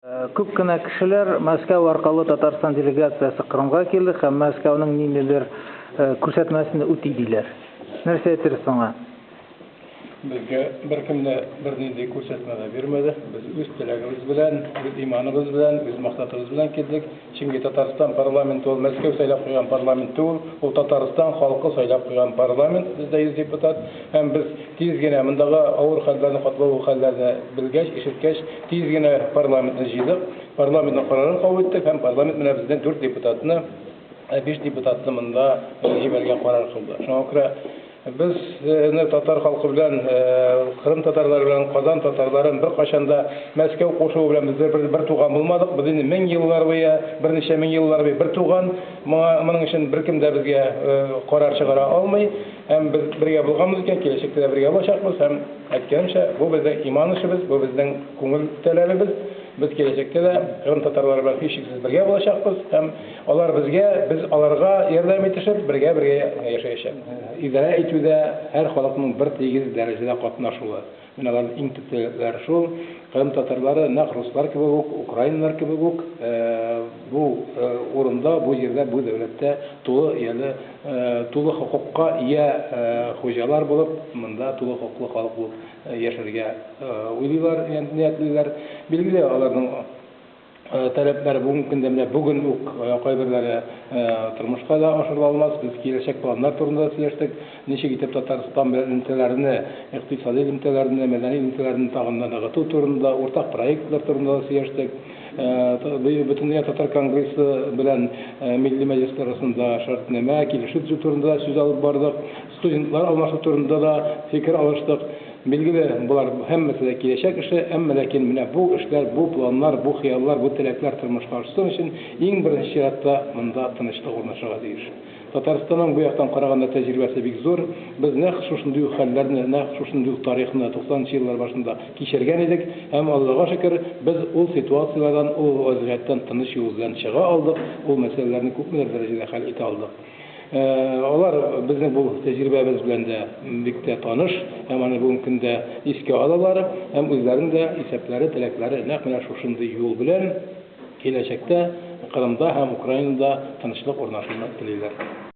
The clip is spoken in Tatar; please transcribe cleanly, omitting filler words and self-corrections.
Күп кенә кешеләр Мәскәү аркылы Татарстан делегациясе Кырымга килде һәм Мәскәүнең ниндидер күрсәтмәсен үти диләр. Нәрсә әйтерсез аңа? Безгә беркем дә бернинди күрсәтмә дә бирмәде. Без үз теләгебез белән, үз иманыбыз белән, үз максатыбыз белән килдек. Чөнки Татарстан парламенты ул Мәскәү сайлап куйган парламент түгел, ул Татарстан халкы сайлап куйган парламент, бездә 100 депутат. Һәм без тиз генә мондагы авыр хәлләрне, катлаулы хәлләрне белгәч, ишеткәч, тиз генә парламентны җыйдык, парламентның карарын кабул иттек һәм парламент менә безнең дүрт депутатны, биш депутатны монда җибәрергә карар кылды. Шуңа күрә Безне татар халкы белән, Кырым татарлары белән, Казан татарларын беркайчан да Мәскәү кушуы белән без бер, бер туган булмадык. Без инде мең еллар буе, берничә мең еллар буе бер туган. Моңа, моның өчен беркем дә безгә карар чыгара алмый. Һәм без бергә булганбыз икән, киләчәктә дә бергә булачакбыз. Һәм, әйткәнемчә, бу безнең иман эшебез, бу безнең күңел таләбебез. Без киләчәктә дә Кырым татарлары белән һичшиксез бергә булачакбыз һәм Алар безгә, без аларга ярдәм итешеп, бергә-бергә яшәячәк. Идарә итүдә һәр халыкның бер тигез дәрәҗәдә катнашуы. Менә аларның иң төп таләпләре шул. Кырым татарлары нәкъ руслар кебек үк, украиннар кебек үк бу урында, бу җирдә, бу дәүләттә тулы ияле, тулы хокукка ия хуҗалар булып, монда тулы хокуклы халык булып яшәргә уйлыйлар, ниятлиләр. Билгеле, аларның Таләпләр бүгенге көндә менә бүген үк кайберләре тормышка да ашырыла алмас. Без киләчәк планнар турында да сөйләштек. Ничек итеп Татарстан белән элемтәләрне, икътисади элемтәләрне, мәдәни элемтәләрне тагын да ныгыту турында, уртак проектлар турында да сөйләштек. Бөтендөнья татар конгрессы белән Милли мәҗлес арасында шартнамә, килешү төзү турында да сүз алып бардык. Студентлар алмашу турында да фикер алыштык. Билгеле, болар һәммәсе дә киләчәк эше, әмма ләкин менә бу эшләр, бу планнар, бу хыяллар, бу теләкләр тормышка ашсын өчен, иң беренче чиратта монда тынычлык урнашырга тиеш. Татарстанның бу яктан караганда тәҗрибәсе бик зур. Без нәкъ шушындый ук хәлләрне, нәкъ шушындый ук тарихны туксанынчы еллар башында кичергән идек һәм, Аллага шөкер, без ул ситуацияләрдән, ул вазгыятьтән тыныч юл белән чыга алдык, ул мәсьәләләрне күпмедер дәрәҗәдә хәл итә алдык. Алар безнең бу тәҗрибәбез белән дә бик тә таныш һәм аны бүгенге көндә искә алалар һәм үзләренең дә исәпләре, теләкләре нәкъ менә шушындый юл белән киләчәктә Кырымда һәм Украинада тынычлык урнашуны телиләр.